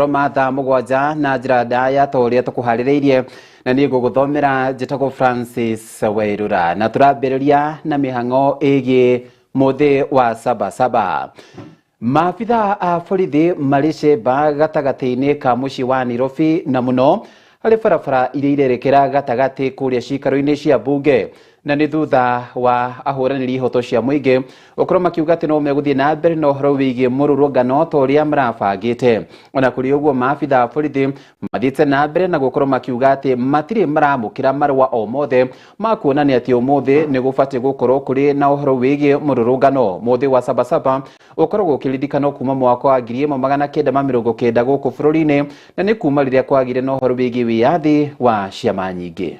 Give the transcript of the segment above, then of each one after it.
Ma thaa 7 na njĩra ndaya ta ũrĩa tũkũharĩrĩirie, na niĩ ngũgũthomera njĩtagwo Francis Wairura, na tũrambĩrĩria na mĩhang'o ĩgiĩ mũthĩ wa Sabasaba. Maabitha a borithi marĩ cemba gatagatĩ-inĩ ka mũciĩ wa Nairobi, na mũno harĩ barabara iria irerekera gatagatĩ kũrĩa cikaro-inĩ cia mbunge, na nĩ thutha wa ahũranĩri ihoto cia mũingĩ gũkorwo makiuga atĩ no megũthiĩ na mbere na ũhoro wĩgiĩ mũrũrũngano ta ũrĩa marabangĩte. Ona kũrĩ ũguo, maabitha a borithi mathiĩte na mbere na gũkorwo makiuga atĩ matirĩ maramũkĩra marũa o mothe ma kuonania atĩ ũmũthĩ nĩ gũbatiĩ gũkorwo kũrĩ na ũhoro wĩgiĩ mũrũrũngano. Mũthĩ wa Sabasaba ũkoragwo ũkĩririkanwo kuma mwaka wa 1990 gũkũ bũrũri-inĩ, na nĩ kuma rĩrĩa kwagire na ũhoro wĩgiĩ wĩyathi wa ciama nyingĩ.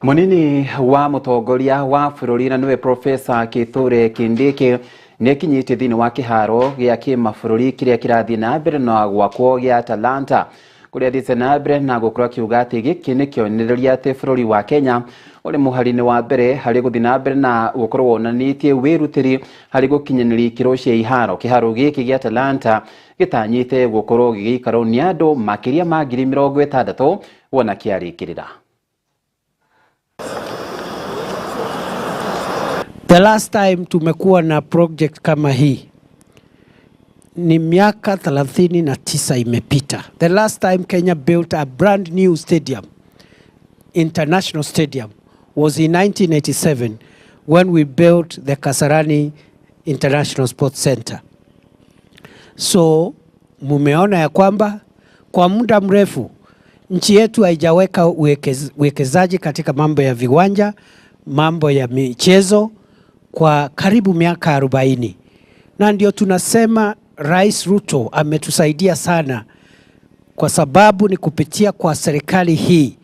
Munini wa mũtongoria wa bũrũri, na nĩwe Profesa Kithure Kindiki, nĩ akinyĩte thĩinĩ wa kĩharo gĩa kĩmabũrũri kĩrĩa kĩrathiĩ na mbere na gwakwo gĩa Talanta, kũrĩa athiĩte na mbere na gũkorwo akiuga atĩ gĩkĩ nĩ kĩonereria atĩ bũrũri wa Kenya ũrĩ mũhari-inĩ wa mbere harĩ gũthiĩ na mbere na gũkorwo wonanĩtie wĩrutĩri harĩ gũkinyanĩria ikĩro cia iharo. Kĩharo gĩkĩ gĩa Talanta gĩtanyĩte gũkorwo gĩgĩikarwo nĩ andũ makĩria ma 60,000 wona kĩarĩkĩrĩra. The last time tumekuwa na project kama hii ni miaka 39 imepita. The last time Kenya built a brand new stadium, international stadium, was in 1987 when we built the Kasarani International Sports Center. So mumeona ya kwamba kwa muda mrefu nchi yetu haijaweka uwekezaji katika mambo ya viwanja, mambo ya michezo kwa karibu miaka 40. Na ndio tunasema Rais Ruto ametusaidia sana, kwa sababu ni kupitia kwa serikali hii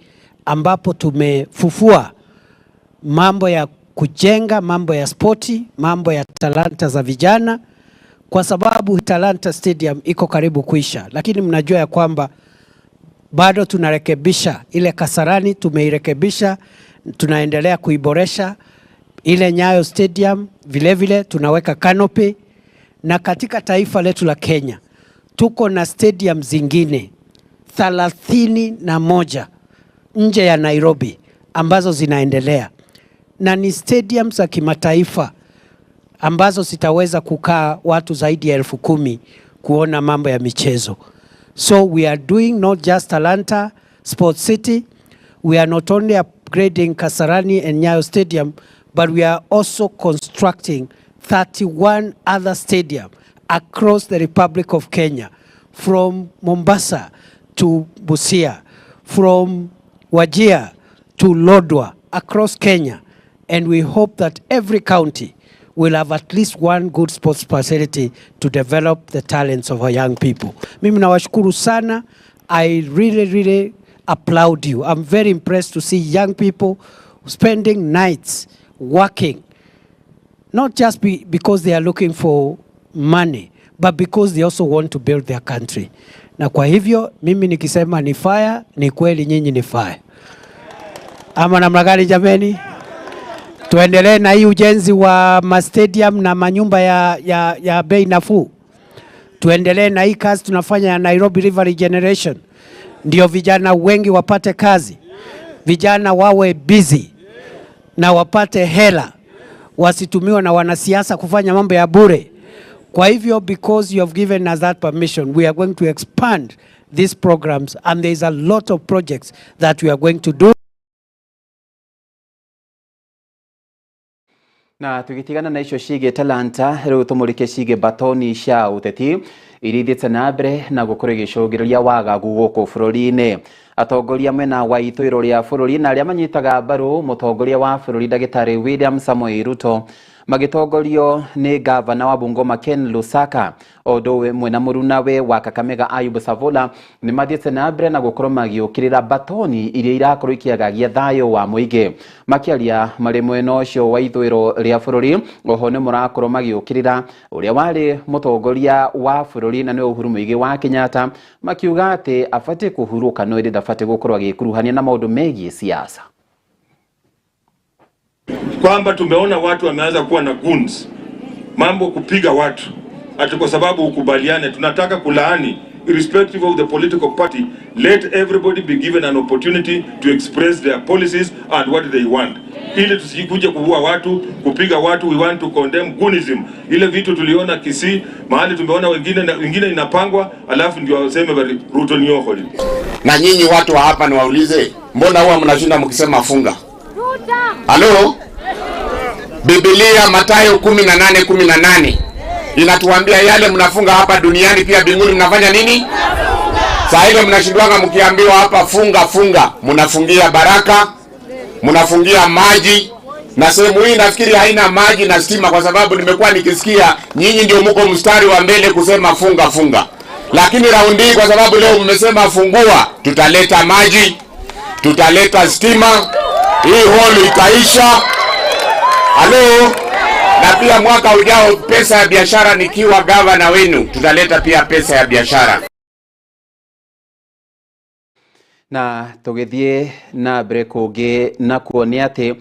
ambapo tumefufua mambo ya kujenga, mambo ya spoti, mambo ya talanta za vijana, kwa sababu Talanta Stadium iko karibu kuisha, lakini mnajua ya kwamba bado tunarekebisha ile Kasarani, tumeirekebisha, tunaendelea kuiboresha ile Nyayo Stadium, vile vile tunaweka canopy. Na katika taifa letu la Kenya tuko na stadium zingine 31 nje ya Nairobi ambazo zinaendelea, na ni stadium za kimataifa ambazo zitaweza kukaa watu zaidi ya 10,000 kuona mambo ya michezo. So we are doing not just Talanta Sports City, we are not only upgrading Kasarani and Nyayo Stadium, but we are also constructing 31 other stadiums across the Republic of Kenya, from Mombasa to Busia, from Wajir to Lodwar, across Kenya. And we hope that every county will have at least one good sports facility to develop the talents of our young people. Mimi nawashukuru sana. I really, really applaud you. I'm very impressed to see young people spending nights working, not just because they are looking for money, but because they also want to build their country. Na kwa hivyo mimi nikisema ni fire, ni kweli nyinyi ni fire. Ama namna gani jameni? Tuendelee na hii ujenzi wa ma stadium na manyumba ya bei nafuu. Tuendelee na hii kazi tunafanya ya Nairobi River Regeneration. Ndio vijana wengi wapate kazi, vijana wawe busy na wapate hela, wasitumiwe na wanasiasa kufanya mambo ya bure. Kwa hivyo, because you have given us that permission, we are going to expand these programs, and there is a lot of projects that we are going to do. Na tugitigana na icio ciĩgiĩ talanta, rĩu tũmũrĩke ciĩgiĩ batoni cia ũteti iria ithiĩte na mbere na gũkorwo igĩcũngĩrĩria wagagu gũkũ bũrũri-inĩ. Atongoria mwena wa ithũĩro rĩa bũrũri na arĩa manyitaga mbaru mũtongoria wa bũrũri ndagĩtarĩ William Samoei Ruto magĩtongorio nĩ gavana wa Bungoma Ken Lusaka o ũndũ ũmwe na mũrunawe wa Kakamega Ayub Savola nĩ mathiĩte na mbere na gũkorwo magĩũkĩrĩra batoni iria irakorwo ikĩagagia thayũ wa mũingĩ. Makĩaria marĩ mwena ũcio wa ithũĩro rĩa bũrũri, oho nĩ mũrakorwo magĩũkĩrĩra ũrĩa warĩ mũtongoria wa bũrũri na nĩwe Uhuru Muigai wa Kenyatta, makiuga atĩ abatiĩ kũhurũka no ĩndĩ ndabatiĩ gũkorwo agĩkuruhania na maũndũ megiĩ siasa. Kwamba tumeona watu wameanza kuwa na goons, mambo kupiga watu ati kwa sababu ukubaliane. Tunataka kulaani, irrespective of the political party, let everybody be given an opportunity to express their policies and what they want, ili tusikuje kuua watu, kupiga watu. We want to condemn goonism. Ile vitu tuliona Kisii, mahali tumeona wengine na wengine inapangwa, alafu ndio waseme bali Ruto ni yoholi. Na nyinyi watu wa hapa niwaulize, mbona huwa mnashinda mkisema funga? Halo? Biblia Mathayo 18:18 inatuambia yale mnafunga hapa duniani pia mbinguni mnafanya nini? Saa ile mnashindwanga mkiambiwa hapa funga funga, mnafungia baraka, mnafungia maji. Na sehemu hii nafikiri haina maji na stima, kwa sababu nimekuwa nikisikia nyinyi ndio mko mstari wa mbele kusema funga funga. Lakini raundi hii kwa sababu leo mmesema fungua, tutaleta maji, tutaleta stima, hii hall itaisha. Halo? Na pia mwaka ujao pesa ya biashara, nikiwa gavana wenu, tutaleta pia pesa ya biashara. Na tũgĩthiĩ na mbere kũngĩ na kuonia atĩ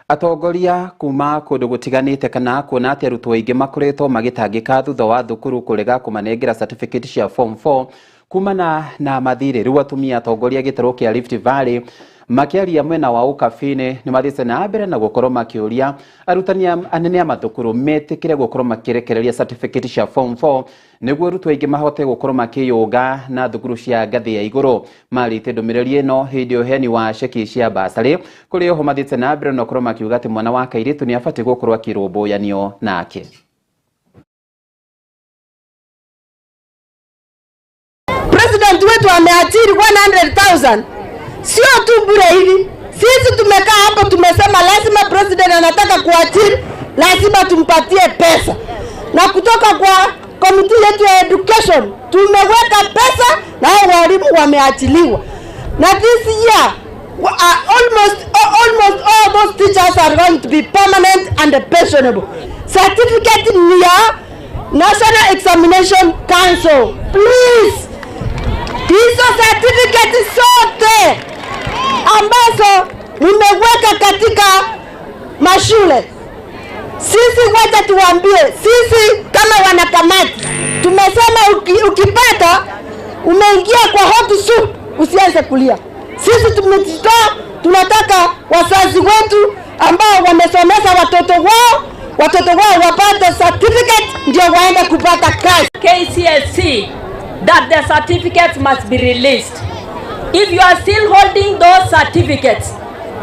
atongoria kuma kũndũ gũtiganĩte kana kuona atĩ arutwo aingĩ makoretwo magĩtangĩka thutha wa thukuru kũrega kũmanengera certificate cia form 4 kumana na mathirĩ. Rĩu atumia atongoria gĩtarũ kĩa Rift Valley makĩaria mwena wa Ukabini nĩ mathiĩte na mbere na gũkorwo makĩũria arutani anene a mathukuru metĩkĩre gũkorwo makĩrekereria certificate cia form 4 nĩguo arutwo aingĩ mahote gũkorwo makĩyũnga na thukuru cia ngathĩ ya igũrũ. Marĩte ndũmĩrĩri ĩno hĩndĩ ya ũheani wa ceki cia basarĩ kũrĩa oho mathiĩte na mbere na gũkorwo makiuga atĩ mwana wa kairĩtu nĩ abatiĩ gũkorwo akĩrũmbũyanio nake. President wetu ameajiri 100,000. Sio tu bure hivi. Sisi tumekaa hapo tumesema lazima president anataka kuajiri, lazima tumpatie pesa. Na kutoka kwa committee yetu ya education tumeweka pesa na hao walimu wameachiliwa. Na this year almost all those teachers are going to be permanent and pensionable. Certificate ni ya National Examination Council. Please, hizo certificate zote ambazo nimeweka katika mashule, sisi wacha tuwaambie, sisi kama wanakamati tumesema ukipata umeingia kwa hot soup usianze kulia. Sisi tumejitoa, tunataka wazazi wetu ambao wamesomesha watoto wao wapate certificate ndio waende kupata kazi. KCSE that the certificates must be released. If you are still holding those certificates,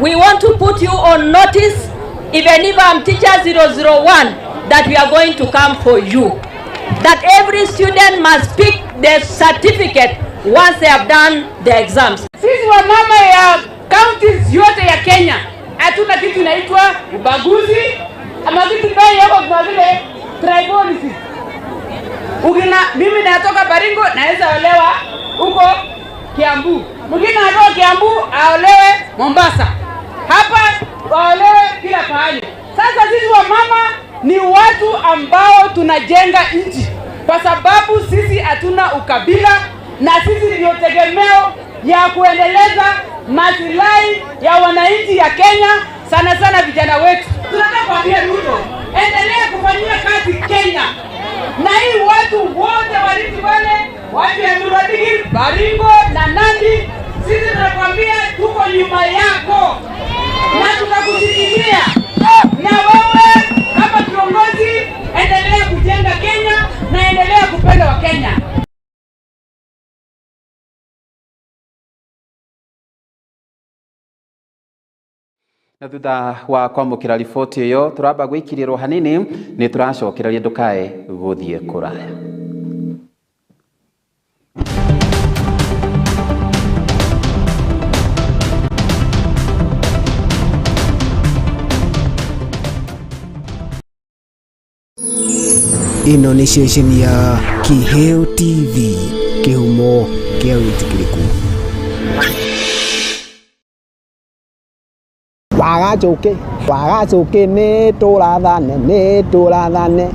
we want to put you on notice, even if I'm teacher 001, that we are going to come for you. That every student must pick the certificate once they have done the exams. Sisi wamama ya counties yote ya Kenya hatuna kitu inaitwa ubaguzi ama kitu mbaya yako kama vile tribalism. Ugina, mimi natoka Baringo naweza olewa huko Kiambu. Mwingine anatoka Kiambu aolewe Mombasa. Hapa waolewe kila pahali. Sasa sisi wamama ni watu ambao tunajenga nchi, kwa sababu sisi hatuna ukabila na sisi ndio tegemeo ya kuendeleza maslahi ya wananchi ya Kenya, sana sana vijana wetu. Tunataka kuambia Ruto, endelea kufanyia kazi Kenya. Na hii watu wote wa Rift Valley, watu ya Murwa Baringo na Nandi, sisi tunakwambia tuko nyuma yako na tutakushikilia. Na wewe kama kiongozi, endelea kujenga Kenya na endelea kupenda wa Kenya. Na thutha wa kwamũkĩra riboti ĩyo tũramba gwĩkirĩrwo hanini nĩ tũracokereria ndũkae gũthiĩ kũraya. Ĩno nĩ ceceni ya Kiheo TV, kĩhumo kĩa wĩtĩkĩrĩku. Wagacuki nĩ tũrathane nĩ tũrathane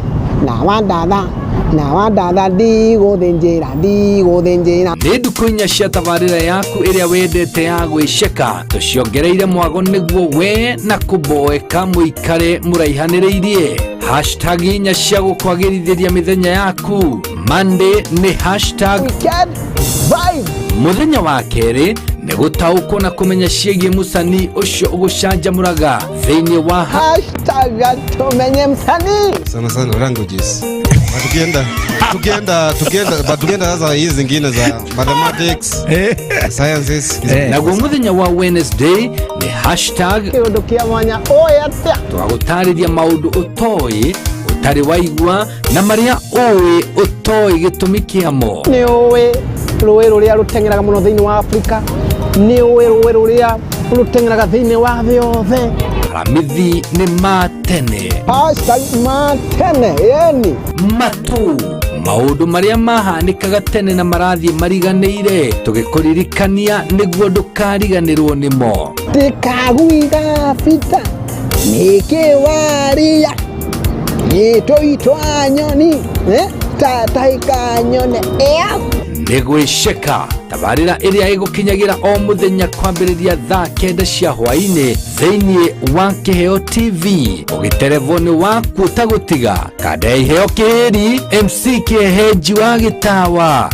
na wandatha na wandatha ndigũthĩnjĩra ndigũthĩnjĩra. Nĩ ndukũ inya cia tabarĩra yaku ĩrĩa wendete ya gwĩceka tũciongereire mwago nĩguo we na kũboeka mũikare mũraihanĩrĩirie. Hashtag inya cia gũkwagĩrithĩria mĩthenya yaku. Monday nĩ hashtag Weekend Vibe. Mũthenya wa kerĩ nĩ gũtaũkwo na kũmenya ciĩgiĩ mũcanii ũcio ũgũcanjamũraga thĩinĩ wa hashtag tumenye msanii. Sana sana languages. Tukienda sasa hizi zingine za mathematics, sciences. Naguo mũthenya wa Wednesday nĩ hashtag kĩũndũ kĩa mwanya ũĩ atĩa. Tũgagũtarĩria maũndũ ũtoĩ ũtarĩ waigua na marĩa ũĩ ũtoĩ gĩtũmi kĩamo. Nĩ ũĩ rũĩ rũrĩa rũteng'eraga mũno thĩinĩ wa Afrika, nĩ ũĩ rũĩ rũrĩa rũteng'eraga thĩinĩ wa thĩ yothe. Aramithi nĩ ma tene. Hashtag ma tene, yani matu maũndũ marĩa mahanĩkaga tene na marathiĩ mariganĩire tũgĩkũririkania nĩguo ndũkariganĩrwo nĩmo. Tikaguiga bita nĩkĩ waria gĩtũitwa nyoni tataika nyone ĩa nĩ gwĩceka tabarĩra ĩrĩa ĩgũkinyagĩra o mũthenya kwambĩrĩria thaa 9 cia hwaĩ-inĩ thĩinĩ wa Kĩheo TV ũgĩterevwo nĩ waku ũtagũtiga kanda ya Iheo Kĩhĩri MC Kĩehenji wa Gĩtawa.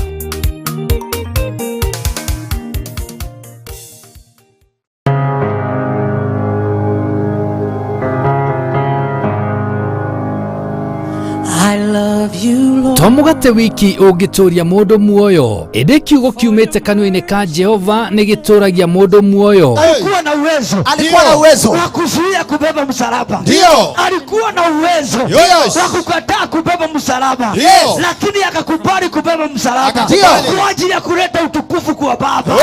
To mũgate wiki ũngĩtũria mũndũ muoyo ĩndĩ kiugo kiumĩte kanua-inĩ ka Jehova nĩ gĩtũragia mũndũ muoyo. Alikuwa na uwezo, alikuwa na uwezo wa kuzuia kubeba msalaba. Ndio. Alikuwa na uwezo wa kukataa kubeba msalaba. Ndio. Lakini akakubali kubeba msalaba kwa ajili ya kuleta utukufu kwa Baba. Yes.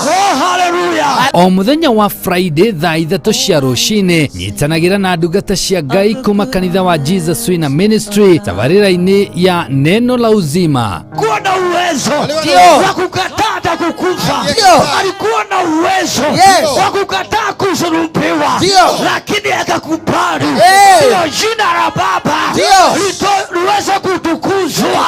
Oh, haleluya. O mũthenya wa Friday thaa 3 cia rũcinĩ nyitanagĩra na ndungata cia Ngai kuma kanitha wa Jesus Winner Ministry tabarĩra-inĩ ya Neno la Uzima. Alikuwa na uwezo wa kukataa hata kukufa. Alikuwa na uwezo wa kukataa kusulubiwa, lakini akakubali ndio jina la Baba liweze kutukuzwa.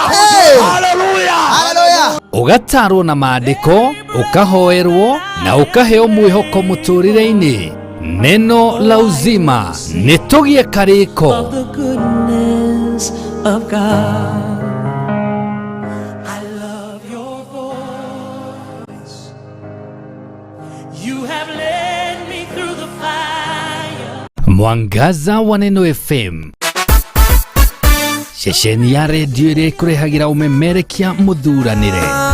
Haleluya. Haleluya. Ũgatarwo na maandĩko, ũkahoerwo na ũkaheo mwĩhoko mũtũrĩre-inĩ. Neno la Uzima nĩ tũgĩe karĩko. The goodness of God. I love your voice. You have led me through the fire. Mwangaza wa Neno FM, ceceni ya redio ĩrĩa ĩkũrehagĩra ũmemerekia mũthuranĩre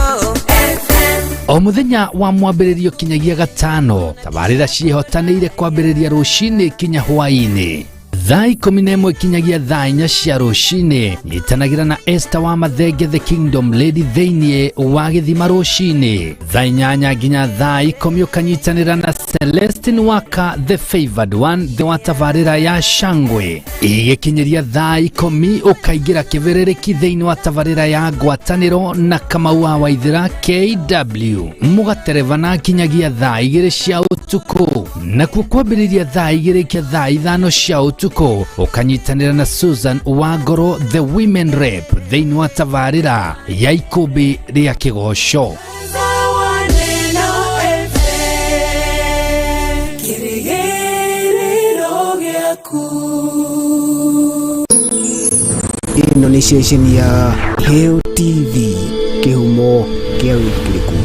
o mũthenya wa mwambĩrĩrio kinyagia gatano. Tabarĩra ciĩhotanĩire kwambĩrĩria rũcinĩ kinya hwaĩ-inĩ thaa 11 kinyagia thaa 4 cia rũcinĩ. Nyitanagĩra na Esther wa Mathenge the Kingdom Lady thĩinĩ wa gĩthima rũcinĩ thaa 8 nginya thaa 10 ũkanyitanĩra na Celestine Waka the Favored One thĩ wa tabarĩra ya Shangwe. Igĩkinyĩria thaa 10 ũkaingĩra kĩbĩrĩrĩki thĩinĩ wa tabarĩra ya ngwatanĩro na Kamau wa Waithĩra KW mũgaterebana kinyagia thaa 2 cia ũtukũ, nakuo kwambĩrĩria thaa 2 kia thaa 5 cia ũtukũ ũkanyitanĩra na Susan Wangoro the Women Rep thĩinĩ wa tabarĩra ya ikũmbĩ rĩa kĩgoco. Ĩno nĩ Nĩ ceceni ya Hill TV, kĩhumo kĩa wĩigĩrĩrĩku.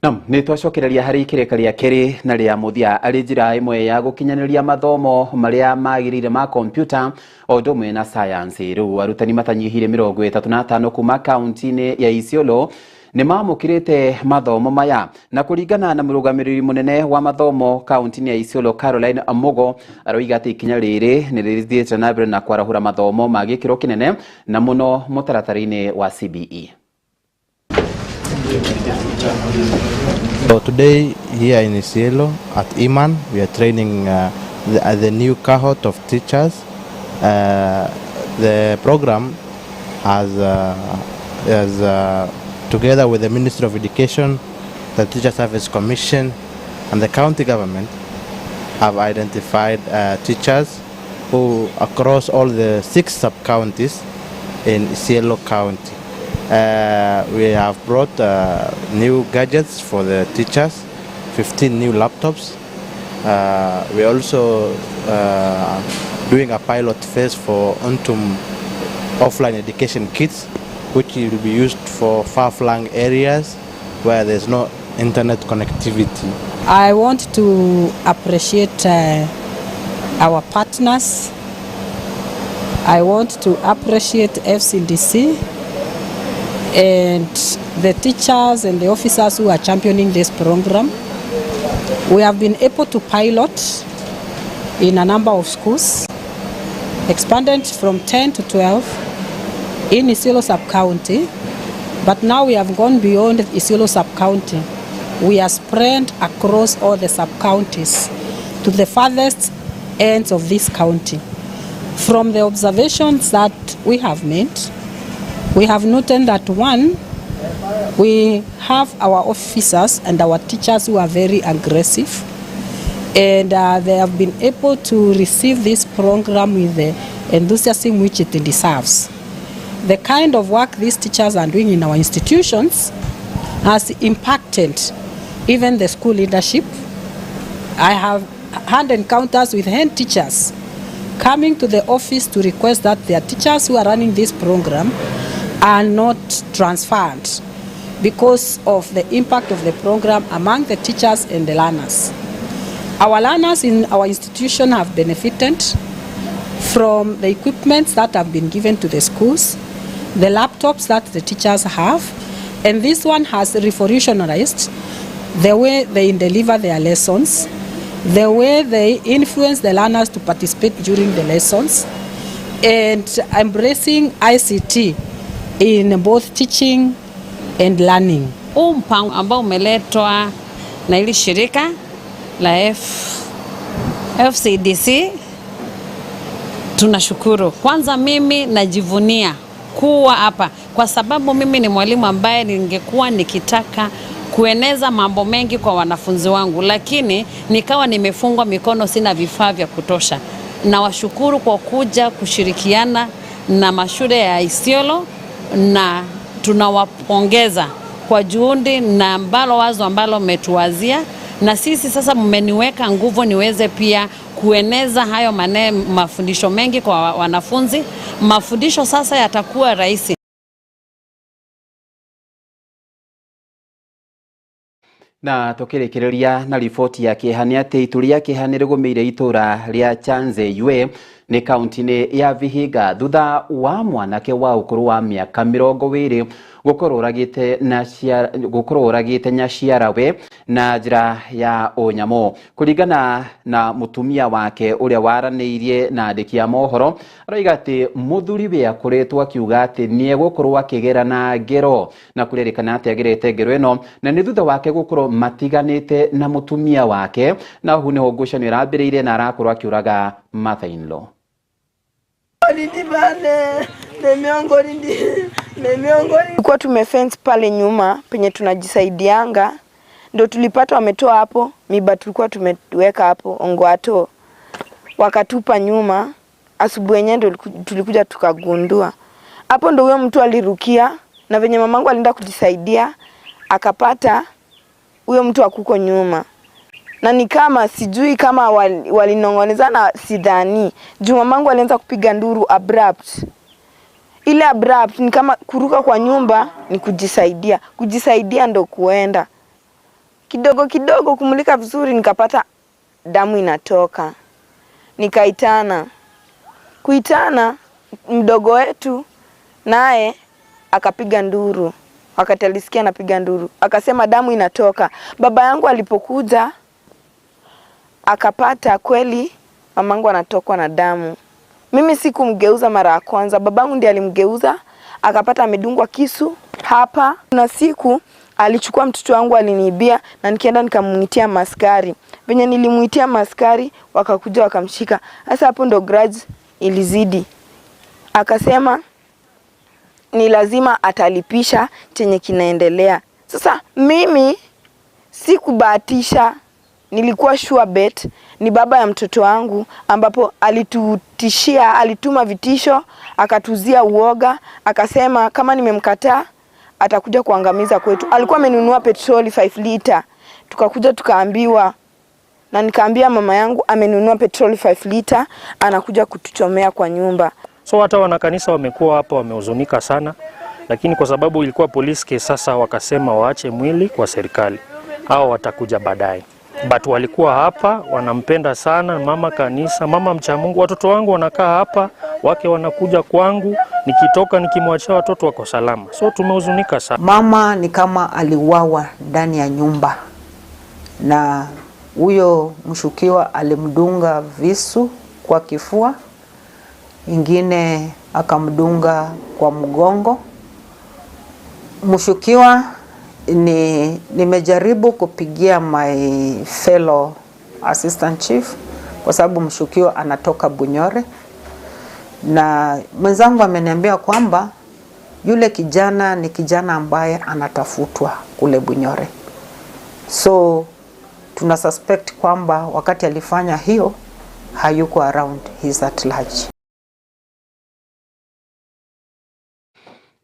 Nam nä twacokereria harä ikäreka rĩa kerĩ na rĩa mũthia arĩ njĩra ĩmwe ya gũkinyanĩria mathomo marĩa magĩrĩire ma kompiuta o ũndũ ũmwe na sayansi. Rĩu arutani matanyihĩire 35 kuma kaunti-inĩ ya Isiolo nĩ mamũkĩrĩte mathomo maya, na kũringana na mũrũgamĩrĩri mũnene wa mathomo kaunti-inĩ ya Isiolo Caroline Amogo, aroiga atĩ ikinya rĩrĩ nĩ rĩthiĩte na mbere na kwarahũra mathomo ma gĩkĩro kĩnene na mũno mũtaratara-inĩ wa CBE. So today here in Isiolo at IMAN, we are training the new cohort of teachers. The program has together with the Ministry of Education, the Teacher Service Commission, and the county government have identified teachers who across all the 6 sub-counties in Isiolo County. We have brought new gadgets for the teachers, 15 new laptops. We are also doing a pilot phase for Untum offline education kits, which will be used for far-flung areas where there's no internet connectivity. I want to appreciate our partners. I want to appreciate FCDC and the teachers and the officers who are championing this program. We have been able to pilot in a number of schools, expanded from 10 to 12 in Isiolo sub-county, but now we have gone beyond Isiolo sub-county. We are spread across all the sub-counties to the farthest ends of this county. From the observations that we have made, we have noted that one, we have our officers and our teachers who are very aggressive, and they have been able to receive this program with the enthusiasm which it deserves. The kind of work these teachers are doing in our institutions has impacted even the school leadership. I have had encounters with head teachers coming to the office to request that their teachers who are running this program are not transferred because of the impact of the program among the teachers and the learners. Our learners in our institution have benefited from the equipment that have been given to the schools, the laptops that the teachers have, and this one has revolutionized the way they deliver their lessons, the way they influence the learners to participate during the lessons, and embracing ICT in both teaching and learning. Huu mpango ambao umeletwa na hili shirika la FCDC, tunashukuru. Kwanza mimi najivunia kuwa hapa kwa sababu mimi ni mwalimu ambaye ningekuwa nikitaka kueneza mambo mengi kwa wanafunzi wangu, lakini nikawa nimefungwa mikono, sina vifaa vya kutosha. Nawashukuru kwa kuja kushirikiana na mashule ya Isiolo, na tunawapongeza kwa juhudi na ambalo wazo ambalo mmetuwazia, na sisi sasa mmeniweka nguvu niweze pia kueneza hayo mafundisho mengi kwa wanafunzi. Mafundisho sasa yatakuwa rahisi. Na tukirikireria na riboti ya kĩeha nĩ atĩ ituri rĩa kĩeha nĩ rĩgũmĩire itũra rĩa Chanze nĩ kaunti-inĩ ya Vihiga thutha wa mwanake wa ũkũrũ wa mĩaka 20 gũkorwo ũragĩte nyaciarawe na njĩra ya ũnyamũ. Kũringana na mũtumia wake ũrĩa waranĩirie na andĩki a mohoro, aroiga atĩ mũthuriwe akoretwo akiuga atĩ nĩegũkorwo akĩgera na ngero, na kũrerĩkana atĩ agerete ngero ĩno na nĩ thutha wake gũkorwo matiganĩte na mũtumia wake, na hau nĩho ngucanio ĩrambĩrĩirie na arakorwo akĩũraga mother-in-law. Tulikuwa tumefence pale nyuma penye tunajisaidianga, Ndio tulipata wametoa hapo miba tulikuwa tumeweka hapo ongwato, wakatupa nyuma. Asubuhi yenyewe ndio tulikuja tukagundua. Hapo ndio huyo mtu alirukia, na venye mamangu alienda kujisaidia akapata huyo mtu akuko nyuma. Na ni kama sijui kama walinongonezana, sidhani. Juu mamangu alianza kupiga nduru abrupt. Ile abrupt ni kama kuruka kwa nyumba ni kujisaidia. Kujisaidia ndo kuenda. Kidogo kidogo kumulika vizuri nikapata damu inatoka. Nikaitana. Kuitana mdogo wetu naye akapiga nduru. Wakati alisikia anapiga nduru, akasema damu inatoka. Baba yangu alipokuja akapata kweli mamangu anatokwa na damu. Mimi sikumgeuza mara ya kwanza, babangu ndiye alimgeuza, akapata amedungwa kisu hapa. Na siku alichukua mtoto wangu aliniibia, na nikaenda nikamuitia maskari. Venye nilimuitia maskari wakakuja wakamshika. Sasa hapo ndo grudge ilizidi. Akasema ni lazima atalipisha chenye kinaendelea. Sasa mimi sikubahatisha, nilikuwa sure bet ni baba ya mtoto wangu, ambapo alitutishia, alituma vitisho, akatuzia uoga, akasema kama nimemkataa atakuja kuangamiza kwetu. Alikuwa amenunua petroli 5 liter. Tukakuja tukaambiwa, na nikaambia mama yangu amenunua petroli 5 liter, anakuja kutuchomea kwa nyumba. So hata wanakanisa wamekuwa hapa wamehuzunika sana, lakini kwa sababu ilikuwa police case, sasa wakasema waache mwili kwa serikali, hao watakuja baadaye. But walikuwa hapa wanampenda sana mama kanisa, mama mcha Mungu. Watoto wangu wanakaa hapa, wake wanakuja kwangu, nikitoka nikimwachia watoto wako salama. So tumehuzunika sana. Mama ni kama aliuawa ndani ya nyumba, na huyo mshukiwa alimdunga visu kwa kifua, ingine akamdunga kwa mgongo. Mshukiwa nimejaribu kupigia my fellow assistant chief kwa sababu mshukiwa anatoka Bunyore, na mwenzangu ameniambia kwamba yule kijana ni kijana ambaye anatafutwa kule Bunyore. So tuna suspect kwamba wakati alifanya hiyo hayuko around, he's at large.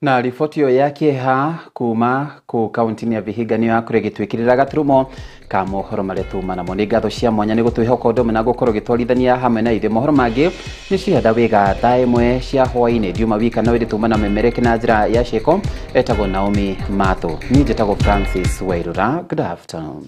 Na riboti ĩyo ya kĩeha kuma kũ kaunti-inĩ ya Vihiga nĩyo yakorwo ĩgĩtwĩkĩrĩra gaturumo ka mohoro marĩa tuma namo. Nĩ ngatho cia mwanya nĩ gũtwĩhoka ũndũ ũmwe na gũkorwo gĩtwarithania hamwe na ithuĩ. Mohoro mangĩ nĩ cihetha wĩga thaa 1 cia hwaĩ-inĩ ndiuma wika no ĩrĩ tuma na memereke na njĩra ya ciĩko. Etagwo Naomi Matho, niĩ njĩtagwo Francis Wairura. Good afternoon.